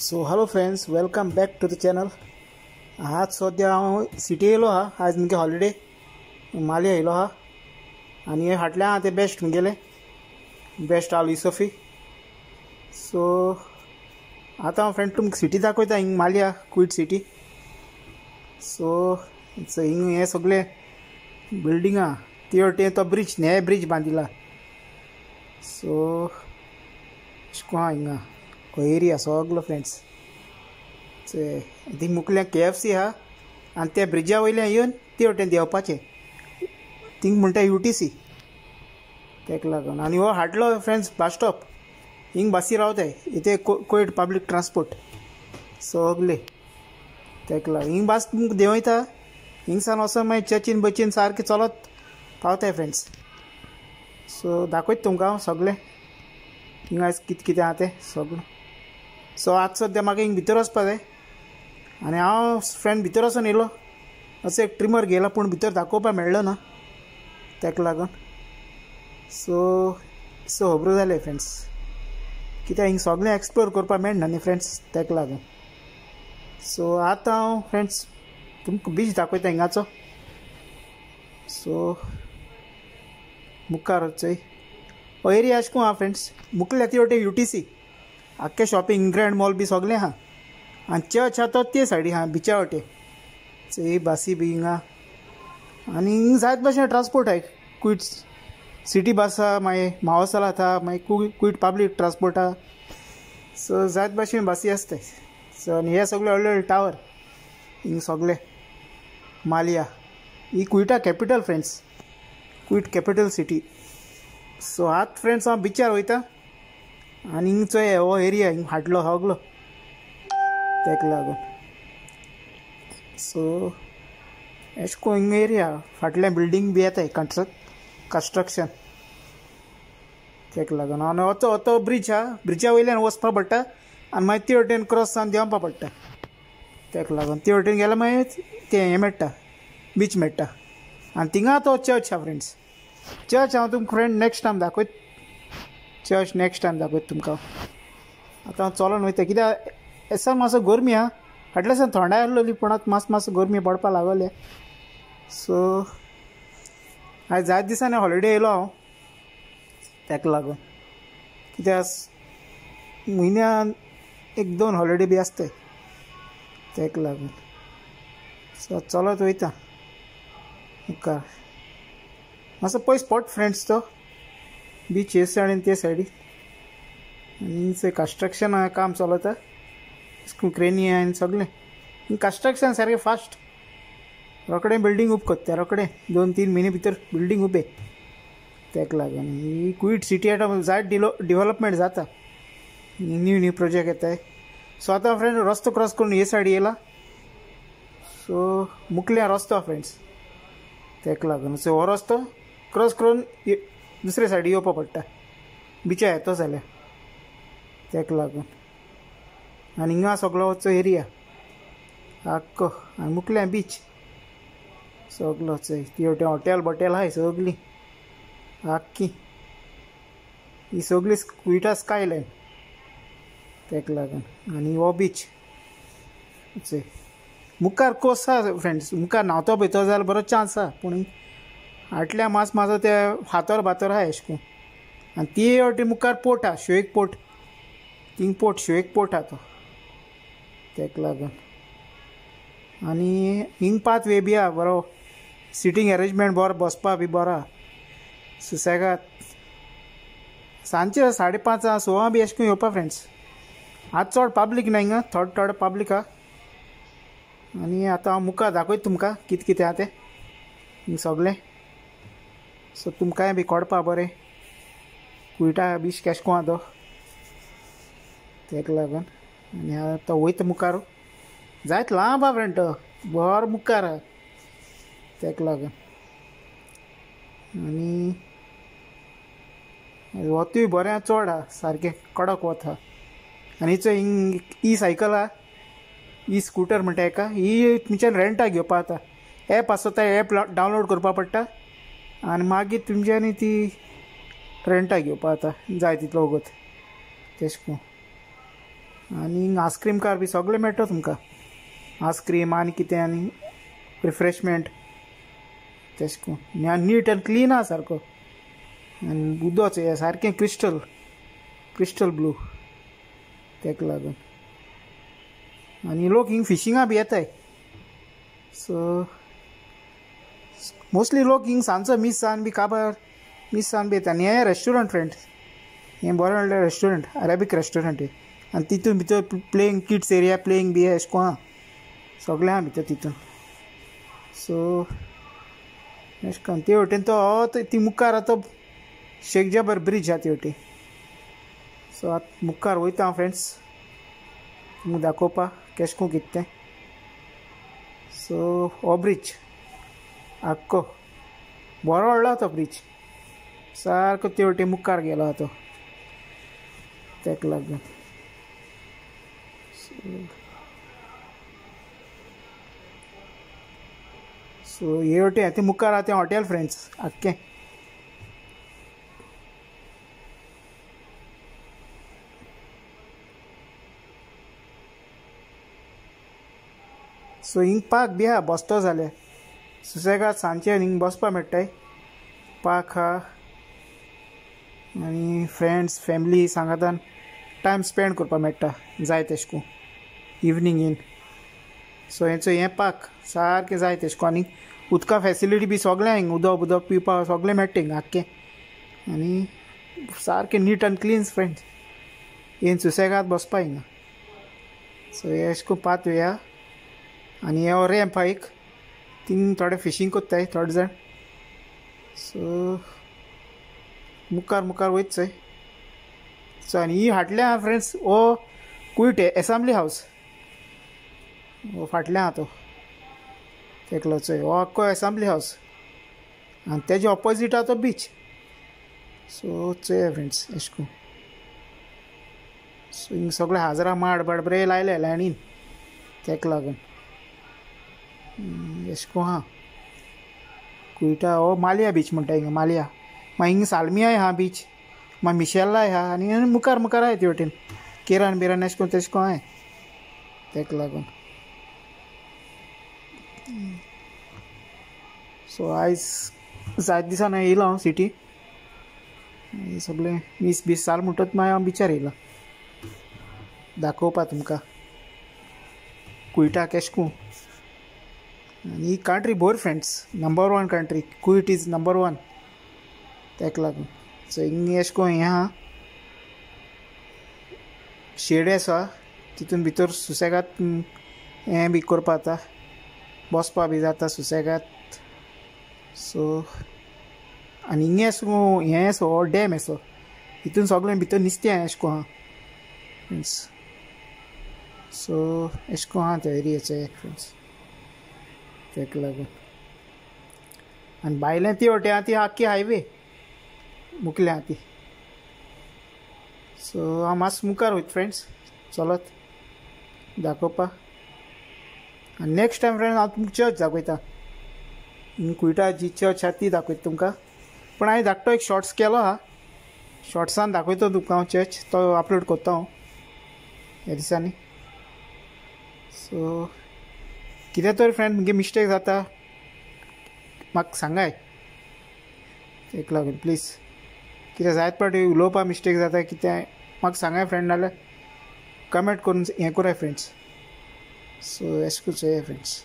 So hello friends, welcome back to the channel. आज सद्या हांव सिटी येयलो आहा. आज मुगे हॉलिडे माली येयलो आहा आनी हे फाटल्यान आहा तें बेस्ट मुगेलें बेस्ट आल युसफी. सो आतां हांव फ्रेंड तुमकां सिटी दाखयता. हिंग मालिया कुवेट सिटी. सो हिंग हे सगळे बिल्डिंग आहा ते वटेन तो ब्रिज, नये ब्रिज बांदिला. सो अशें करून आहा हिंगा एरिया सगलो फ्रेंड्स. थिंग मुखल्यान KFC आहा आनी त्या ब्रिजा वयल्यान येवन ते वटेन देंवपाचें. थिंग म्हणटा UTC तेका लागून. आनी हो हाडलो फ्रेंड्स बस स्टॉप. हिंग बसी रावताय इथे कुवेट पब्लीक ट्रांसपोर्ट सगले तेका लागून. हिंग बस तुमकां देंवयता, हिंगसान वचोन मागीर चर्चीन बचीन सारकें चलत पावताय फ्रेंड्स. सो दाखयता तुमकां हांव सगळें हिंगा आयज कितें कितें आहा तें सगळें. सो आज सद्या म्हाका हिंग भितर वचपा जाय आनी हांव फ्रेंड भितर वचोन येयलो. असो एक ट्रिमर घेयला पूण भितर दाखोवपाक मेळ्ळो ना तेका लागून. सो सो खबरो जालें फ्रेंड्स, कित्याक हिंग सगळें एक्सप्लोर करपाक मेळना न्ही फ्रेंड्स तेका लागून. सो आतां हांव फ्रेंड्स तुमकां बीच दाखयता हिंगाचो. सो मुखार चोय हो एरिया अशें करून आहा फ्रेंड्स. मुखल्या ते वटेन UTC आख्खें शॉपिंग ग्रँड मॉल बी सगळें आहा आनी चर्च आहा तो ते सायडी आहा बिचा वटेन. चोय बसी बी हिंगा आनी हिंग जायत भाशेन ट्रांसपोर्ट आहाय. कुवेट सिटी बस आहा, मागीर मावसालात आहा, मागीर कुवेट पब्लीक ट्रांसपोर्ट आहा. सो जायत भाशेन बसी आसताय. सो आनी हे सगळे व्हडले व्हडले टावर हिंग सगळे मालिया. ही कुवेटा capital friends, Kuwait capital city. So आत फ्रेंड्स हांव बिचार वयता आनी हिंग चोय हो एरिया हिंग हाडलो सगलो तेका लागून. सो अशें करून हिंग एरिया फाटल्यान बिल्डींग बी येताय कंस्ट्रक्शन तेका लागून. आनी हो तो ब्रिज आहा, ब्रिजा वयल्यान वचपा पडटा आनी मागीर ते वटेन क्रॉस जावन देंवपा पडटा तेका लागून. ते वटेन गेल्यार मागीर तें हें मेळटा, बीच मेळटा. आनी थिंगा तो चर्च आहा फ्रेंड्स. चर्च हांव तुमकां फ्रेंड नेक्स्ट टायम दाखयत, चर्च नेक्स्ट टायम दाखयत तुमकां. आतां हांव चलोन वयता कित्याक एसा मातसो गरमी आहा. फाटल्या दिसान थोंडाय आसलोली पूण आतां मातसो मातसो गरमी पडपाक लागोल्या. सो आयज जायत दिसांनी हॉलिडे येयलो हांव तेका लागून, कित्याक म्हयन्यान एक दोन हॉलिडे बी आसताय तेका लागून. सो चलत वयता मुखार. मातसो पयस स्पॉट फ्रेंड्स तो बीच हे सायडीन ते सायडी. आनी कंस्ट्रक्शन काम चलता, क्रेनी आनी सगळें कंस्ट्रक्शन सारकें फास्ट. रोखडें बिल्डींग उब कोत्ता रोखडें, 2-3 म्हयने भितर बिल्डींग उबे तेका लागून. ही कुवेट सिटी आतां जायत डिवलपमेंट जाता, न्यू न्यू प्रोजेक्ट येताय. सो आतां फ्रेंड रस्तो क्रॉस करून हे सायडी येयला. सो मुखल्या रस्तो फ्रेंड्स तेका लागून. सो हो रस्तो क्रॉस करून दुसरे सायडी येवपा पडटा बिचा येतो जाल्यार तेका लागून. आनी हिंगा सगळो वचो एरिया आख्खो आनी मुखल्या बीच सगलो. चोय ती वटेन हॉटेल बॉटेल आहाय सगळीं आख्खी. ही सगळी कुवेटा स्कायलायन तेका लागून. आनी हो बीच चोय मुखार कोस आहा फ्रेंड्स. मुखार न्हांवतो पळयतो जाल्यार बरो चान्स आहा पूण आटल्या मास मातसो ते फातर बातर आहा अशें करून. आनी ते वटेन मुखार पोर्ट आहा, शोएक पोर्ट. थिंग पोर्ट शोएक पोर्ट आहा तो तेका लागून. आनी हिंग पाथ वे बी आहा बरो, सिटींग एरेंजमेंट बरो, बसपा बी बरो आहा सुसेगाद. सांजचे 5:30 6 बी अशें करून येवपा फ्रेंड्स. आज चड पब्लीक ना हिंगा, थोडे थोडे पब्लीक आहा. आनी आतां हांव मुखार दाखयता तुमकां कितें कितें आहा तें हिंग सगळें. सो तुमकांय बी कळपा बरें कुवेटा बीच केशें करून आहा तो तेका लागून. आनी आतां वयता मुखार जायत लांब आहा फ्रेंड तो बरो मुखार आहा तेका लागून. आनी वतूय बरें आहा, चड आहा सारकें कडक वत आहा. आनी चोय हिंग ई सायकल आहा, ई स्कूटर म्हणटा हेका. ही तुमच्यान रेंटाक घेवपा जाता. एप आसता, एप डावनलोड करपा पडटा आनी मागीर तुमच्यांनी ती रेंटाक घेवपा जाता जाय तितलो वगत तेशें करून. आनी आयस्क्रीम कार बी सगळें मेळटा तुमकां, आयस्क्रीम आनी कितें आनी रिफ्रेशमेंट तेश कोन. आनी नीट आनी क्लीन आहा सारको. आनी उदक हें सारकें क्रिस्टल क्रिस्टल ब्लू तेका लागून. आनी लोक हिंग फिशिंगा बी येताय. सो मोस्टली लोक हिंग सांजचो मिसान बी काबार मिसान बी येता. आनी हें रेस्टोरंट फ्रेंड, हें बरें म्हणल्यार रेस्टोरंट, अरेबीक रेस्टोरंट हें. आनी तितून भितर प्लेइंग किड्स एरिया प्लेइंग बी अशें कोन्न आहा, सगळें आहा भितर तितून. सो अशें कोन्न ते वटेन तो ती मुखार आहा तो शेख जाबर ब्रिज आहा ते वटेन. सो आतां मुखार वयता हांव फ्रेंड्स तुमकां दाखोवपा केशें कोन्न कितें तें. सो हो ब्रिज आख्खो बरो व्हडलो तो ब्रिज, सारको ते वटेन मुखार गेलो तो तेका लागून. सो हे वटेन ते मुखार आहा तें हॉटेल फ्रेंड्स आख्खें. सो हिंग पार्क बी आहा, बसतो जाल्यार सुसेगाद सांजचें हिंग बसपा मेळटाय. पार्क आहा आनी फ्रेंड्स फॅमिली सांगातान टायम स्पेंड करपाक मेळटा जाय तेश कोन्न इवनींग इन. सो हेचो हें पार्क सारकें जाय तेश कोन्न. आनी उदका फेसिलिटी बी सगळें हिंग, उदक उदक पिवपाक सगळें मेळटा हिंग आख्खें. आनी सारकें नीट आनी क्लीन फ्रेंड्स, येवन सुसेगाद बसपा हिंगा. सो हें अशें कोन्न पाथ वे आहा. आनी हो रॅम्प आहा एक, थिंग थोडे फिशींग कोत्ताय थोडे जाण. सो मुखार मुखार वयत चोय. सो आनी ही फाटल्यान आहा फ्रेंड्स हो कुयटे एसेंब्ली हावस, हो फाटल्यान आहा तो तेकलो चोय, हो आख्खो एसेंब्ली हावस. आनी तेजे ऑपोजीट आहा तो बीच. सो चोया फ्रेंड्स अशें कोन्न. सो हिंग सगळे हाजरा माड बाड बरे लायले लायनीन तेका लागून अशें कोन्न आहा कुयटा. हो मालिया बीच म्हणटा हिंगा, मालिया. मागीर हिंगा सालमियाय आहा बीच, मागीर मिशेलाय आहा. आनी मुखार मुखार आहाय ते वटेन केरान बिरान अशें कोन्न तेशें कोन्न आहाय तेका लागून. सो आयज जायते दिसान येयलो हांव सिटी, सगळें मीस बीस जालें म्हणटच मागीर हांव बिचार येयलो दाखोवपा तुमकां कुयटा केशें कोन्न. आनी ही country bore friends, number 1 country, Kuwait is number 1 तेका लागून. सो हिंग अशें कोन्न हें आहा शेड आसा, तितून भितर सुसेगाद हें बी करपा जाता, बसपा बी जाता सुसेगाद. सो आनी हिंग अशें हें आसा हो डॅम आसा, हितून सगळें भितर नुस्तें अशें कोन्न आहा फ्रेंड्स. सो अशें कोन्न आहा ते एरियाचे फ्रेंड्स तेका लागून. आनी भायलें ती वटेन आहा ती आख्खी हायवे मुखल्या आहा ती. सो हांव मातसो मुखार वयता फ्रेंड्स चलत दाखोवपा. आनी नेक्स्ट टायम फ्रेंड्स हांव तुमकां चर्च दाखयता, कुयटा जी चर्च आहा ती दाखयता तुमकां. पूण हांवें धाकटो एक शॉर्ट्स केलो आहा, शॉर्ट्सान दाखयता तुमकां हांव चर्च, तो अपलोड करता हांव ह्या दिसांनी. सो कितें तरी फ्रेंड मुगे मिस्टेक जाता म्हाका सांगाय तेका लागून प्लीज. कितें जायत पाटी उलोवपा मिस्टेक जाता कितें म्हाका सांगाय फ्रेंड, नाल्यार कमेंट करून हें कराय फ्रेंड्स. सो अशें करून चोया फ्रेंड्स.